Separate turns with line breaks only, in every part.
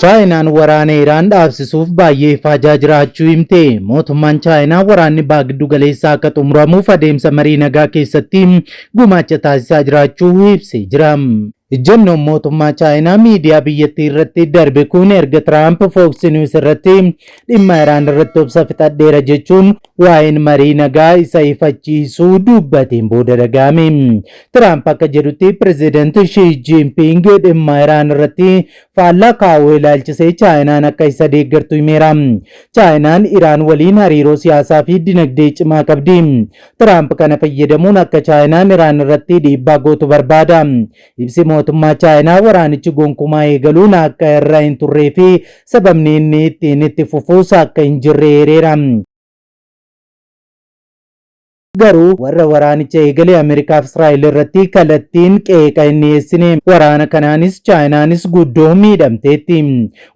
Chaayinaan waraana Iraan dhaabsisuuf baay'ee ifaajaa jiraachuu himte. Mootummaan Chaayinaa waraanni baha giddu galeessaa akka xumuramuuf adeemsa marii nagaa keessatti gumaacha taasisaa jiraachuu ibsee jira. Ejjennoon mootummaa Chaayinaa miidiyaa biyyattii irratti darbe kun erga Tiraamp Fox News irratti dhimma Iraan irratti obsa fixadheera jechuun waa'een marii nagaa isa ifachiisuu dubbateen booda dhaga'ame. Tiraamp akka jedhutti Pireezidant Shii Jiinpiing dhimma Iraan irratti faallaa kaa'uu ilaalchisee Chaayinaan akka isa deeggartu himeera. Chaayinaan Iraan waliin hariiroo siyaasaa fi dinagdee cimaa qabdi. Tiraamp kana fayyadamuun akka Chaayinaan Iraan irratti dhiibbaa gootu barbaada. Ibsi mootummaa Chaayinaa waraanichi gonkumaa eegaluun akka irra hin turree fi sababni inni ittiin itti fufuus akka hin jirre eereera. Garuu warra waraanicha eegale Ameerikaaf Israa'el irratti kallattiin qeeqa hin dhiyeessine. Waraana kanaanis Chaayinaanis guddoo miidhamteetti.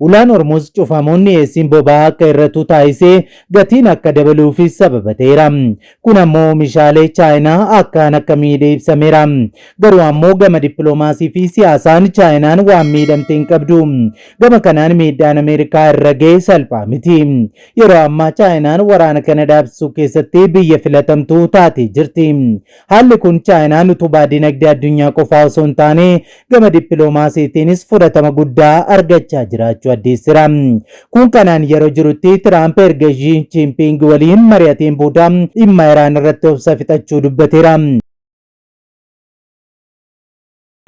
Ulaan Hormuz cufamuun dhiyeessiin boba'aa akka hir'atu taasisee gatiin akka dabaluufis sababa ta'eera. Kun ammoo oomishaalee Chaayinaa akkaan akka miidhe ibsameera. Garuu ammoo gama dippiloomaasii fi siyaasaan Chaayinaan waan miidhamte hin qabdu. Gama kanaan miidhaan Ameerikaa irra ga'e salphaa miti. Yeroo ammaa Chaayinaan waraana kana dhaabsisuu keessatti biyya filatamtuu taatee jirti. Haalli kun Chaayinaan utubaa dinagdee addunyaa qofaa osoo hin taane gama dippiloomaasiitiinis fudhatama guddaa argachaa jiraachuu addeessera. Kun kanaan yeroo jirutti Tiraamp erga Xi Jinping waliin mari'ateen booda dhimma Iraan irratti obsa fixachuu dubbateera.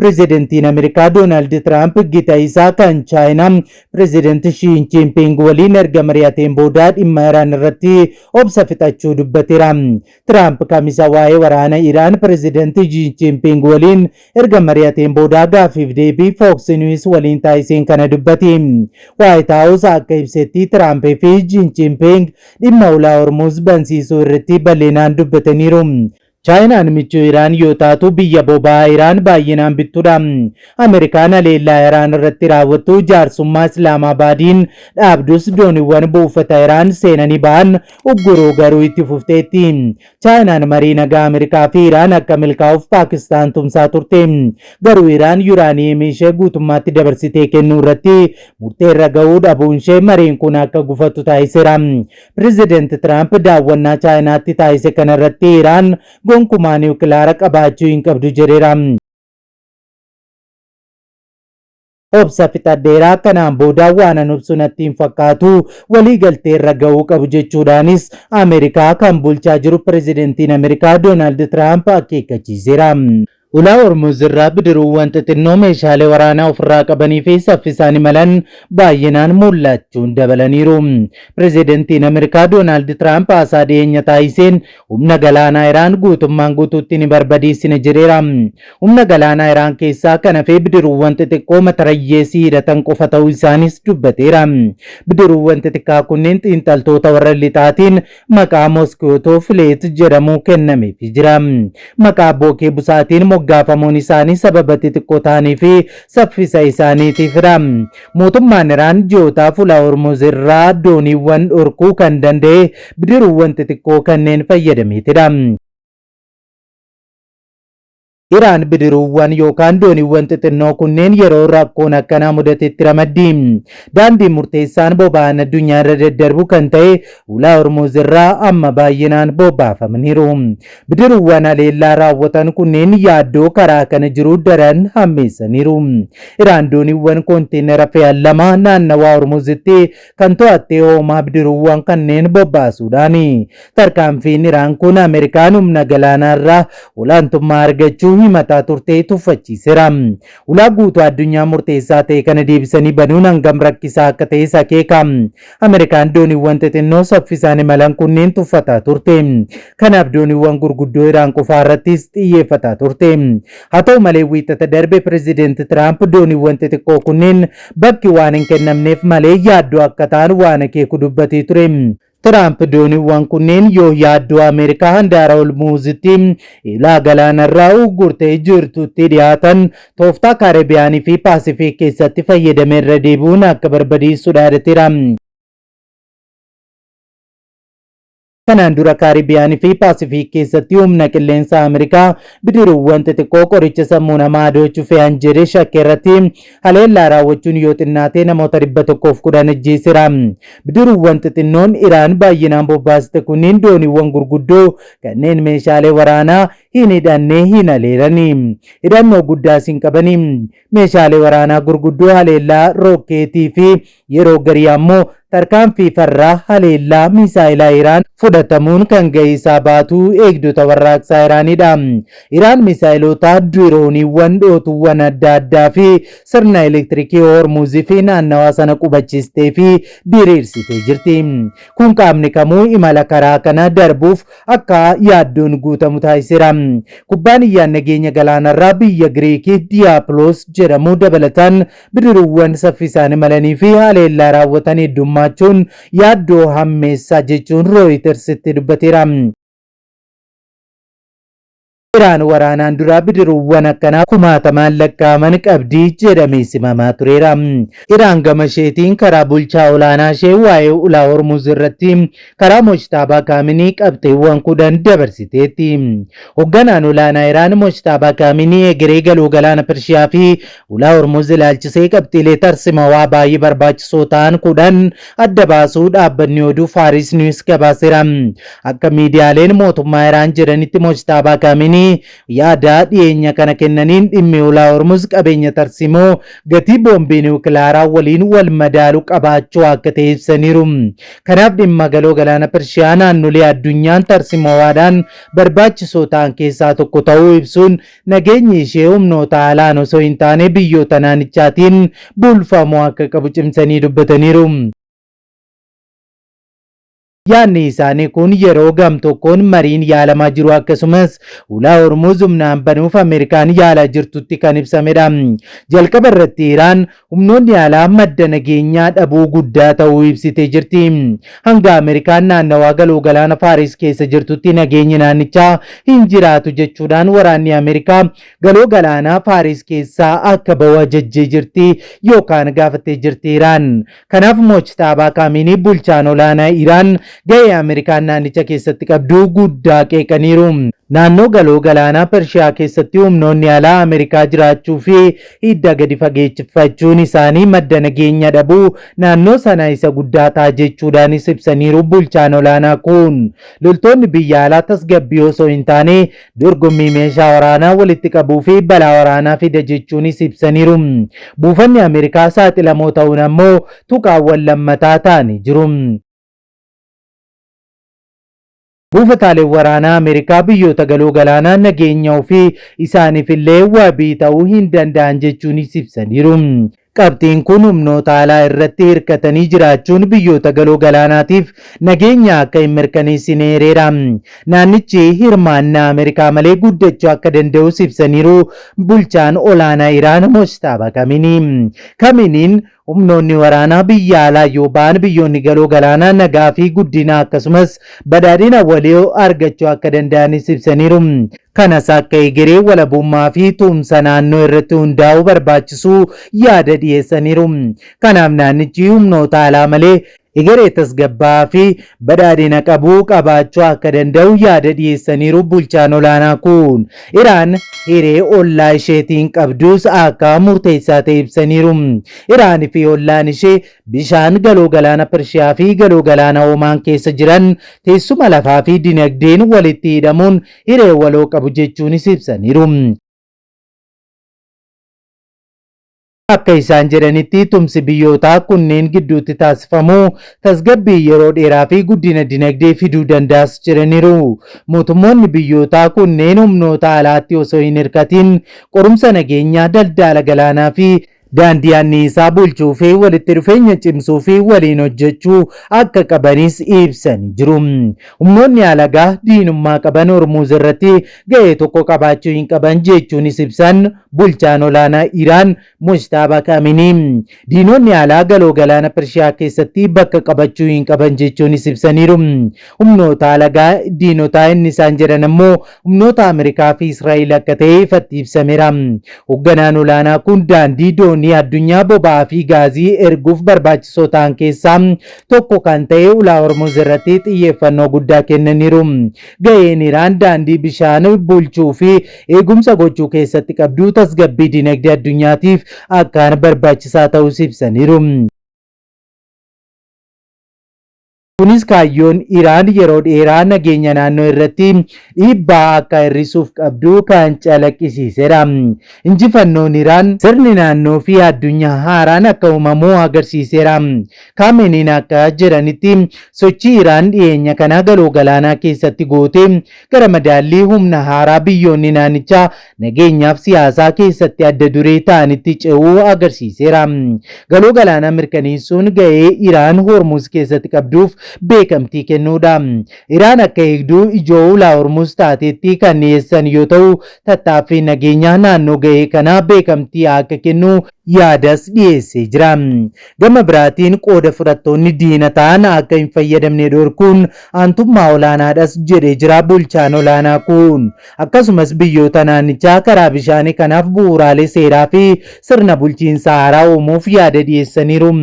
Pirezidantiin Ameerikaa Doonaald Tiraamp gita isaa kan Chaayinaa Pireezidant Shii Jinping waliin erga mari'ateen booda dhimma Iraan irratti obsa fixachuu dubbateera. Tiraamp Kamisa waa'ee waraana Iraan Pireezidant Xi Jinping waliin erga mari'ateen booda gaaffiif deebii Fox News waliin taasiseen kana dubbate. Waayit Haawus akka ibsetti Tiraamp fi Xi Jinping dhimma ulaa Hormuuz bansiisuu irratti bal'inaan dubbataniiru. Chaayinaan michuu Iraan yoo taatu biyya boba'aa Iraan baay'inaan bittudha. Ameerikaan haleellaa Iraan irratti raawwattu jaarsummaa Islaamaabaadiin dhaabdus dooniiwwan buufata Iraan seenanii ba'an ugguruu garuu itti fufteetti. Chaayinaan marii nagaa Ameerikaa fi Iraan akka milkaa'uuf Paakistaan tumsaa turte. Garuu Iraan yuraaniyeemii ishee guutummaatti dabarsitee kennuu irratti murteerra ga'uu dhabuunshee mariin kun akka gufatu taasiseera. Pireezidant Tiraamp daawwannaa Chaayinaatti taasise kanarratti Iraan gonkumaa niwukilaara qabaachuu hin qabdu jedheera. Obsa fixadheera, kanaan booda waanan obsu natti hin fakkaatu, waliigalteerra ga'uu qabu jechuudhaanis Ameerikaa kan bulchaa jiru Pireezidantiin Ameerikaa Doonaald Tiraamp akeekkachiiseera. Ulaa Hormuuz irraa bidiruuwwan xixinnoo meeshaalee waraanaa ofirraa qabanii fi saffisaan imalan baay'inaan mul'achuun dabalaniiru. Pirezidantiin Ameerikaa Doonaald Tiraamp haasaa dhiyeenya taasiseen humna galaanaa Iraan guutummaan guutuutti ni barbadeessina jedheera. Humna galaanaa Iraan keessaa kan hafe bidiruuwwan xixiqqoo matarayyeesii hidhatan qofa ta'uu isaanis dubbateera. Bidiruuwwan xixiqqaa kunneen xiinxaltoota warra lixaatiin maqaa Mosquito Fleet jedhamu kennameefii jira. Maqaa bookee busaatiin moggaafamuun isaanii sababa xixiqqoo ta'anii fi saffisa isaaniitiifidha. Mootummaan Iraan ji'ootaaf ulaa Hormuz irraa dooniiwwan dhorkuu kan danda'e bidiruuwwan xixiqqoo kanneen fayyadameetidha. Iraan bidiruuwwan yookaan dooniiwwan xixinnoo kunneen yeroo rakkoon akkanaa mudatetti ramaddi. Daandiin murteessaan boba'aan addunyaa irra daddarbu kan ta'e ulaa Hormuuz irraa amma baay'inaan bobbaafamaniiru. Bidiruuwwan haleellaa raawwatan kunneen yaaddoo karaa kana jiru daran hammeessaniiru. Iraan dooniiwwan konteenara fe'an lama naannawaa Hormuuzitti kan to'atte hoomaa bidiruuwwan kanneen bobbaasuudhaani. Tarkaanfiin Iraan kun Ameerikaan humna galaanaarraa olaantummaa argachuu himataa turte tuffachiiseera. Ulaa guutuu addunyaa murteessaa ta'e kana deebisanii banuun hangam rakkisaa akka ta'es akeeka. Ameerikaan dooniiwwan xixinnoo saffisaan imalan kunneen tuffataa turte. Kanaaf dooniiwwan gurguddoo Iraan qofaa irrattis xiyyeeffataa turte. Haa ta'u malee Wiixata darbe Pireezidaanti Tiraamp dooniiwwan xixiqqoo kunneen bakki waan hin kennamneef malee yaaddoo akka ta'an waan akeeku dubbatee ture. Tiraamp dooniiwwan kunneen yoo yaaddoo Ameerikaa handaara Hormuuzitti ulaa galaanarraa uggurtee jirtutti dhiyaatan tooftaa Kaaribiyaanii fi Paasifiik keessatti fayyadame irra deebi'uun akka barbadeessu dhaadateera. Kanaan dura Kaaribiyaanii fi Paasifiik keessatti humna qilleensaa Ameerikaa bidiruuwwan xixiqqoo qoricha sammuu namaa adoochu fe'an jedhee shakke irratti haleellaa raawwachuun yoo xinnaate namoota 110 ajjeeseera. Bidiruuwwan xixinnoon Iraan baay'inaan bobbaasite kunniin dooniiwwan gurguddoo kanneen meeshaalee waraanaa hin hidhanne hin haleelani. Hidhannoo guddaas hin qabani. Meeshaalee waraanaa gurguddoo haleellaa rookkeetii fi yeroo garii ammoo tarkaanfii farra haleellaa miisaa'ilaa Iraan fudhatamuun kan gahee isaa baatu eegdota warraaqsaa Iraanidha. Iraan miisaa'iloota, dirooniiwwan, dhootuuwwan adda addaa fi sirna elektirikii Hormuuzii fi naannawaa sana qubachiistee fi diriirsitee jirti. Kun qaamni kamuu imala karaa kana darbuuf akka yaaddoon guutamu taasiseera. Kubbaaniyyaan nageenya galaanarraa biyya Giriikii Diyaapiloos jedhamu dabalataan bidiruuwwan saffisaan imalanii fi haleellaa raawwatan heddummaachuun yaaddoo hammeessaa jechuun Rooyitersitti dubbateera. Iraan waraanaan dura bidiruuwwan akkanaa kumaatamaan lakkaa'aman qabdi jedhamee simamaa tureera. Iraan gama isheetiin karaa bulchaa olaanaa ishee waa'ee ulaa Hormuz irratti karaa Mojtaabaa Kaaminii qabxiiwwan 10 dabarsiteetti. Hogganaan olaanaa Iraan Mojtaabaa Kaaminii egeree galoo galaana Pershiyaa fi ulaa Hormuz ilaalchisee qabxiilee tarsimawaa baay'ee barbaachisoo ta'an 10 adda baasuu dhaabbanni oduu Faaris News gabaaseera. Akka miidiyaaleen mootummaa Iraan jedhanitti Mojtaabaa Kaaminii yaada dhiyeenya kana kennaniin dhimmi ulaa Hormuz qabeenya tarsimoo gatii boombii niwukilaaraa waliin wal madaalu qabaachuu akka ta'e ibsaniiru. Kanaaf dhimma galoo galaana Pershiyaa naannolee addunyaan tarsimowaadhaan barbaachisoo ta'an keessaa tokko ta'uu ibsuun nageenyi ishee humnoota alaan osoo hin taane biyyoota naannichaatiin bulfamuu akka qabu cimsanii dubbataniiru. Yaadni isaanii kun yeroo gam-tokkoon mariin yaalamaa jiru akkasumas ulaa Hormuuz humnaan banuuf Ameerikaan yaalaa jirtutti kan ibsamedha. Jalqaba irratti Iraan humnoonni alaa madda nageenyaa dhabuu guddaa ta'uu ibsitee jirti. Hanga Ameerikaan naannawaa galoo galaana Faaris keessa jirtutti nageenyi naannichaa hin jiraatu jechuudhaan waraanni Ameerikaa galoo galaanaa Faaris keessaa akka bahu ajajjee jirti yookaan gaafattee jirti Iraan. Kanaaf Mojtaabaa Kaamiinii bulchaan olaanaa Iraan gahee Ameerikaan naannicha keessatti qabdu guddaa qeeqaniiru. Naannoo galoo galaanaa Pershiyaa keessatti humnoonni alaa Ameerikaa jiraachuu fi hidda gadi fageeffachuun isaanii madda nageenya dhabuu naannoo sana isa guddaa ta'a jechuudhaanis ibsaniiru bulchaan olaanaa kun. Loltoonni biyya alaa tasgabbii osoo hin taane dorgommii meeshaa waraanaa walitti qabuu fi balaa waraanaa fida jechuunis ibsaniiru. Buufanni Ameerikaa saaxilamoo ta'uun ammoo tuqaawwan lammataa ta'anii jiru. Buufataaleen waraanaa Ameerikaa biyyoota galoo galaanaa nageenya ofii isaaniif illee wabii ta'uu hin danda'an jechuunis ibsaniiru. Qabxiin kun humnoota alaa irratti hirkatanii jiraachuun biyyoota galoo galaanaatiif nageenya akka hin mirkaneessine eereera. Naannichi hirmaannaa Ameerikaa malee guddachuu akka danda'us ibsaniiru bulchaan olaanaa Iraan Mojtaabaa Kaminii. Kaminiin humnoonni waraanaa biyya alaa yoo ba'an biyyoonni galoo galaanaa nagaa fi guddina akkasumas badhaadhina walii argachuu akka danda'anis ibsaniiru. Kanas akka egeree walabummaa fi tumsa naannoo irratti hundaa'uu barbaachisuu yaada dhiyeessaniiru. Kanaaf naannichi humnoota alaa malee egeree tasgabbaa'aa fi badhaadhina qabu qabaachuu akka danda'u yaada dhiyeessaniiru bulchaan olaanaa kun. Iraan hiree ollaa isheetiin qabdus akka murteessaa ta'e ibsaniiru. Iraan fi ollaan ishee bishaan galoo galaana Pershiyaa fi galoo galaana Omaan keessa jiran teessuma lafaa fi dinagdeen walitti hidhamuun hiree waloo qabu jechuunis ibsaniiru. Akka isaan jedhanitti tumsi biyyootaa kunneen gidduutti taasifamu tasgabbii yeroo dheeraa fi guddina dinagdee fiduu danda'as jedhaniiru. Mootummoonni biyyootaa kunneen humnoota alaatti osoo hin hirkatiin qorumsa nageenyaa, daldala galaanaa fi daandii anniisaa bulchuu fi walitti dhufeenya cimsuu fi waliin hojjechuu akka qabanis ibsanii jiru. Humnoonni alagaa diinummaa qaban Hormuuz irratti gahee tokko qabaachuu hin qaban jechuunis ibsan bulchaan olaanaa Iraan Mojtaabaa Kaaminii. Diinonni alaa galoo galaana Pershiyaa keessatti bakka qabachuu hin qaban jechuunis ibsaniiru. Humnoota alagaa diinotaa inni isaan jedhan ammoo humnoota Ameerikaa fi Israa'el akka ta'e ifatti ibsameera. Hogganaan olaanaa kun daandii doonii Biyyoonni addunyaa boba'aa fi gaazii erguuf barbaachisoo ta'an keessaa tokko kan ta'e ulaa Hormuz irratti xiyyeeffannoo guddaa kennaniiru. Gaheen Iraan daandii bishaan bulchuu fi eegumsa gochuu keessatti qabdu tasgabbii dinagdee addunyaatiif akkaan barbaachisaa ta'uus ibsaniiru. Kunis kaayyoon Iraan yeroo dheeraa nageenya naannoo irratti dhiibbaa akka hir'isuuf qabdu kan calaqqisiisedha. Injifannoon Iraan sirni naannoo fi addunyaa haaraan akka uumamu agarsiiseera. Kaameniin akka jedhanitti sochii Iraan dhiyeenya kana galoo galaanaa keessatti goote gara madaallii humna haaraa biyyoonni naannichaa nageenyaaf siyaasaa keessatti adda duree ta'anitti ce'uu agarsiiseera. Galoo galaanaa mirkaneessuun ga'ee Iraan Hormuz keessatti qabduuf beekamtii kennuudha. Iraan akka eegduu ijoo ulaa Hormuz taateetti kan dhiyeessan yoo ta'u, tattaaffii nageenyaa naannoo ga'ee kanaa beekamtii akka kennu yaadas dhiyeessee jira. Gama biraatiin qooda fudhattoonni diina ta'an akka hin fayyadamne dhorkuun aantummaa olaanaadhas jedhee jira bulchaan olaanaa kun. Akkasumas biyyoota naannichaa karaa bishaanii kanaaf bu'uuraalee seeraa fi sirna bulchiinsa haaraa uumuuf yaada dhiyeessaniiru.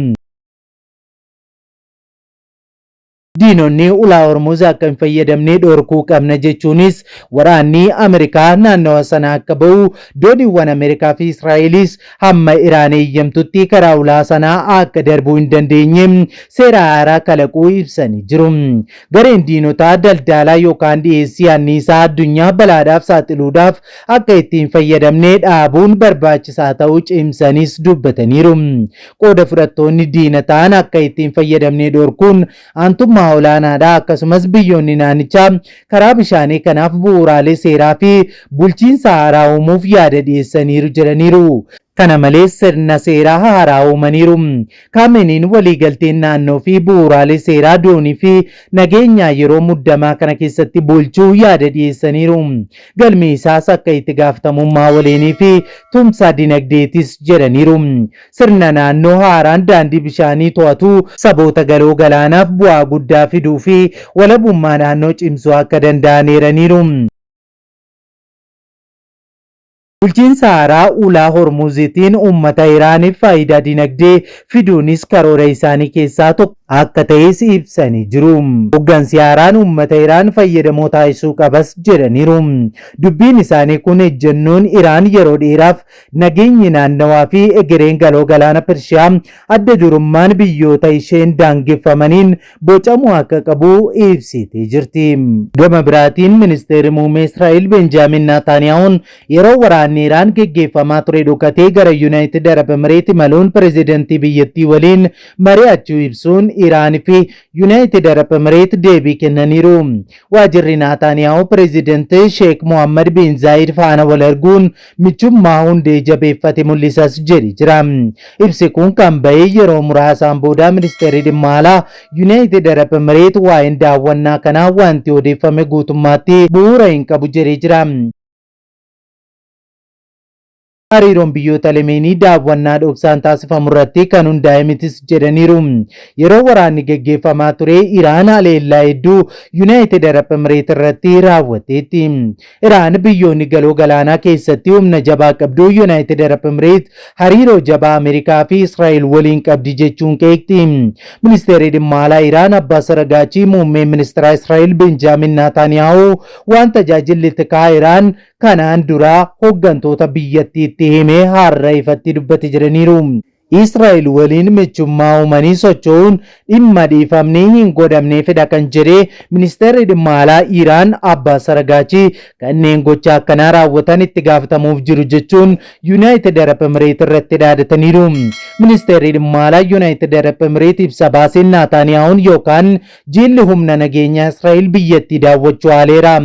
Diinonni ulaa Hormuz akka hin fayyadamne dhorkuu qabna jechuunis waraanni Ameerikaa naannawa sana akka ba'u dooniiwwan Ameerikaa fi Israa'elis hamma Iraan eeyyamtutti karaa ulaa sanaa akka darbuu hin dandeenye seera haaraa kalaquu ibsanii jiru. Gareen diinotaa daldaalaa yookaan dhiyeessii anniisaa addunyaa balaadhaaf saaxiluudhaaf akka itti hin fayyadamne dhaabuun barbaachisaa ta'uu cimsaniis dubbataniiru. Qooda fudhattoonni diina ta'an akka itti hin fayyadamne dhorkuun aantummaa olaanaadha. Akkasumas biyyoonni naannichaa karaa bishaanii kanaaf bu'uuraalee seeraa fi bulchiinsa haaraa uumuuf yaada dhiyeessaniiru jedhaniiru. Kana malees sirna seeraa haaraa uumaniiru. Kaameniin waliigalteen naannoo fi bu'uuraalee seeraa doonii fi nageenyaa yeroo muddamaa kana keessatti bulchuu yaada dhiyeessaniiru. Galmi isaas akka itti gaafatamummaa waliinii fi tumsa dinagdeetis jedhaniiru. Sirna naannoo haaraan daandii bishaanii to'atu saboota galoo galaanaaf bu'aa guddaa fiduu fi walabummaa naannoo cimsuu akka danda'an eeraniiru. Bulchiinsa haaraa ulaa Hormuuzitiin uummata Iraaniif faayidaa dinagdee fiduunis karoora isaanii keessaa tokko akka ta'es ibsanii jiru. Hoggansi haaraan uummata Iraan fayyadamoo taasisuu qabas jedhaniiru. Dubbiin isaanii kun ejjennoon Iraan yeroo dheeraaf nageenyi naannawaa fi egereen galoo galaana Pershiyaa adda durummaan biyyoota isheen daangeffamaniin bocamuu akka qabu ibsitee jirti. Gama biraatiin ministeerri muummee Israa'el Benjaamin Naataaniyaahuun yeroo waraanni Iraan geggeeffamaa ture dhokatee gara Yuunaayitid Arab Emireet imaluun pireezidantii biyyattii waliin mari'achuu ibsuun Iraan fi Yuunaayitid Arab Emireet deebii kennaniiru. Waajirri Naataaniyaahuu pireezidantii Sheek Mohammad bin Zaayid faana wal arguun michummaa hundee jabeeffate mul'isas jedhe jira. Ibsi kun kan ba'e yeroo muraasaan booda ministeerri dhimma alaa Yuunaayitid Arab Emireet waa'een daawwannaa kanaa wanti odeeffame guutummaatti bu'uura hin qabu jedhee jira. Hariiroon biyyoota lameenii daawwannaa dhoksaan taasifamu irratti kan hundaa'e mitis jedhaniiru. Yeroo waraanni geggeeffamaa ture Iraan haleellaa hedduu Yuunaayitid Arab Emireet irratti raawwatteetti. Iraan biyyoonni galoo galaanaa keessatti humna jabaa qabdu Yuunaayitid Arab Emireet hariiroo jabaa Ameerikaa fi Israa'el waliin qabdi jechuun qeeqxi. Ministeerri dhimma alaa Iraan Abbaas Aragaachii muummeen ministeera Israa'el Benjaamin Naataaniyaahuu waan tajaajilli tikaa Iraan kanaan dura hoggantoota biyyattiitti hime har'a ifatti dubbate jedhaniiru. Israa'el waliin michummaa uumanii socho'uun dhimma dhiifamni hin godhamneefidha kan jedhe ministeerri dhimma alaa Iraan Abbaas Aragaachii kanneen gocha akkanaa raawwatan itti gaafatamuuf jiru jechuun Yuunaayitid Arab Emireet irratti dhaadataniiru. Ministeerri dhimma alaa Yuunaayitid Arab Emireet ibsa baaseen Naataaniyaa'uun yookaan jiilli humna nageenyaa Israa'el biyyattii daawwachuu haaleera.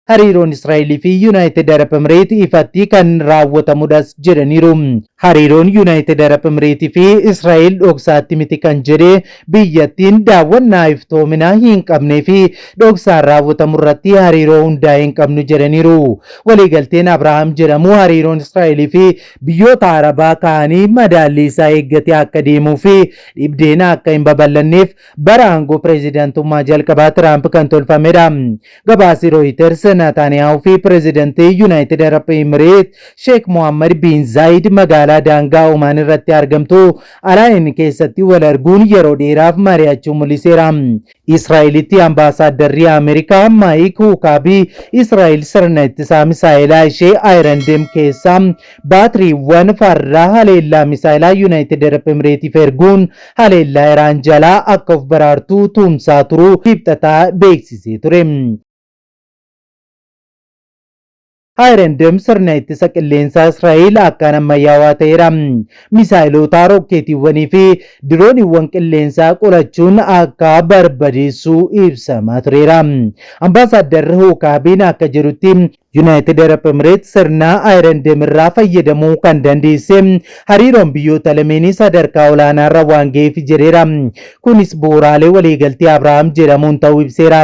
Hariiroon Israa'elii fi Yuunaayitid Arab Emireet ifatti kan raawwatamudhas jedhaniiru. Hariiroon Yuunaayitid Arab Emireetii fi Israa'el dhoksaatti miti kan jedhe biyyattiin daawwannaa iftoomina hin qabnee fi dhoksaan raawwatamu irratti hariiroo hundaa'e hin qabnu jedhaniiru. Waliigalteen Abrahaam jedhamu hariiroon Israa'elii fi biyyoota Arabaa kaanii madaallii isaa eeggatee akka deemuu fi dhibdeen akka hin babal'anneef bara aangoo pireezidaantummaa jalqabaa Tiraamp kan tolfamedha. Gabaasi Rooyiters Naataaniyaahuu fi Pireezidantii Yuunaayitid Arab Emireet Sheek Mohammad Biin Zaayid magaalaa daangaa Omaan irratti argamtu Alaayin keessatti wal arguun yeroo dheeraaf mari'achuu mul'iseera. Israa'elitti ambaasaaddarri Ameerikaa Maayik Huukaabii Israa'el sirna ittisaa misaa'elaa ishee Iron Dome keessaa baatiriiwwan farra haleellaa misaa'elaa Yuunaayitid Arab Emireetiif erguun haleellaa Iraan jalaa akka of baraartuu tumsaa turuu Kibxataa beeksisee ture. Iron Dome sirna ittisa qilleensaa Israa'el akkaan ammayyaawaa ta'eera. Misaa'eloota, rokkeetiiwwanii fi dirooniiwwan qilleensaa qolachuun akka barbadeessuu ibsamaa tureera. Ambaasaaddarri Huukaabiin akka jedhutti Yuunaayitid Arab Emireet sirna Iron Dome irraa fayyadamuu kan dandeesse hariiroon biyyoota lameenii sadarkaa olaanaarra waan ga'eef jedheera. Kunis bu'uuraalee waliigaltee Abrahaam jedhamuun ta'uu ibseera.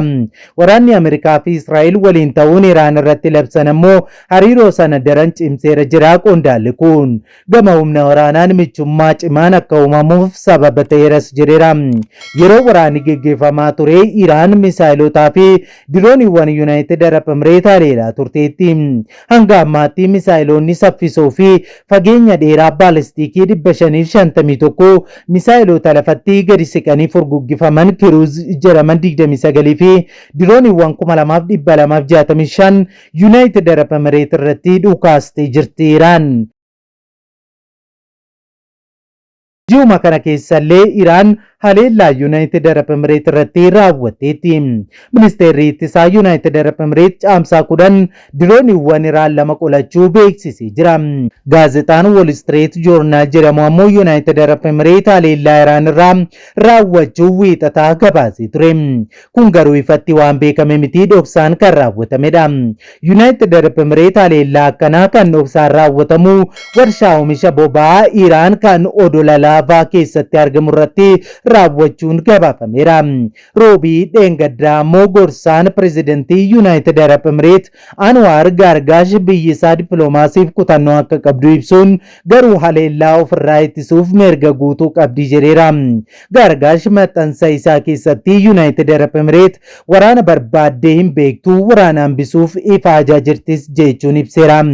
Waraanni Ameerikaa fi Israa'el waliin ta'uun Iraan irratti labsan ammoo hariiroo sana daran cimseera jira qondaalli kun. Gama humna waraanaan michummaa cimaan akka uumamuuf sababa ta'eeras jedheera. Yeroo waraanni geggeeffamaa ture Iraan misaa'elotaa fi dirooniiwwan Yuunaayitid Arab Emireet haleelaa turteetti. Hanga ammaatti misaa'eloonni saffisoo fi fageenya dheeraa baalistiikii 551, misaa'eloota lafatti gadi siqanii furguggifaman kiruuz jedhaman 29 fi dirooniiwwan 2265 Yuunaayitid Arab Emireet irratti dhukaastee jirti Iraan. Ji'uma kana keessallee Iraan haleellaa Yuunaayitid Arab Emireet irratti raawwatteetti. Ministeerri ittisaa Yuunaayitid Arab Emireet Caamsaa 10 dirooniiwwan Iraan lama qolachuu beeksisee jira. Gaazexaan Wall Street Journal jedhamu ammoo Yuunaayitid Arab Emireet haleellaa Iraan irraa raawwachuu Wiixataa gabaasee ture. Kun garuu ifatti waan beekame miti, dhoksaan kan raawwatamedha. Yuunaayitid Arab Emireet haleellaa akkanaa kan dhoksaan raawwatamu warshaa oomisha boba'aa Iraan kan odola Laavaa keessatti argamu irratti raawwachuun gabaafameera. Roobii dheengaddaa ammoo gorsaan pireezidantii Yuunaayitid Arab Emireet Anwaar Gaargaash biyyi isaa dippiloomaasiif kutannoo akka qabdu ibsuun garuu haleellaa ofirraa ittisuuf mirga guutuu qabdi jedheera. Gaargaash maxxansa isaa keessatti Yuunaayitid Arab Emireet waraana barbaaddee hin beektu, waraana hambisuuf ifaajaa jirtis jechuun ibseera.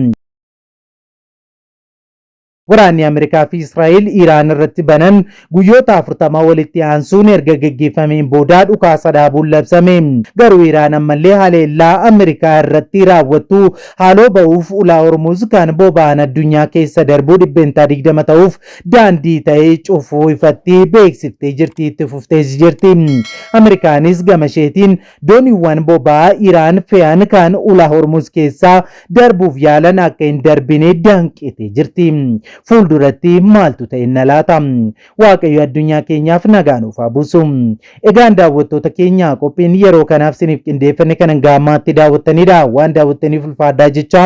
Waraanni Ameerikaa fi Israa'el Iraan irratti banan guyyoota 40 walitti aansuun erga geggeeffameen boodaa dhukaasa dhaabuun labsame. Garuu Iraan ammallee haleellaa Ameerikaa irratti raawwattu haaloo ba'uuf ulaa Hormuz kan boba'aan addunyaa keessa darbuu 20% ta'uuf daandii ta'e cufuu ifatti beeksiftee jirti, itti fuftees jirti. Ameerikaanis gama isheetiin dooniiwwan boba'aa Iraan fe'an kan ulaa Hormuz keessaa darbuuf yaalan akka hin darbine danqitee jirti. Fuulduratti maaltu ta'inna laata? Waaqayyo addunyaa keenyaaf nagaa nuuf haa buusu. Egaan daawwattoota keenya, qophiin yeroo kanaaf siniif qindeeffanne kan hanga ammaatti daawwattanidha. Waan daawwattaniif ulfaadhaa jecha,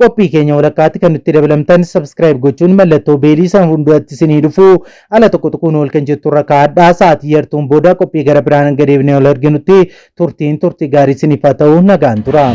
qophii keenya walakkaatti kan nutti dabalamtan subscribe gochuun mallattoo beelii san fuulduratti sinii dhufu ala tokko tokkoon ol kan jettu irra kaa'adhaa. Sa'aatii yartuun booda qophii gara biraan hanga deebinee ol arginutti turtiin turtii gaarii siniif haa ta'u, nagaan tura.